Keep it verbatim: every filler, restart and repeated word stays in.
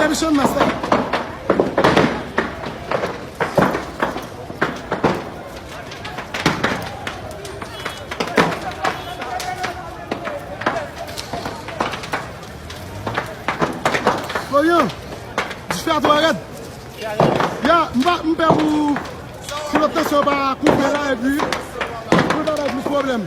Epi Chanmas la. Florian, dife a twò rèd. Ya, m pa, m pè pou, pou lòt tansyon pa koupe la, epi pou pa bay plis pwoblèm.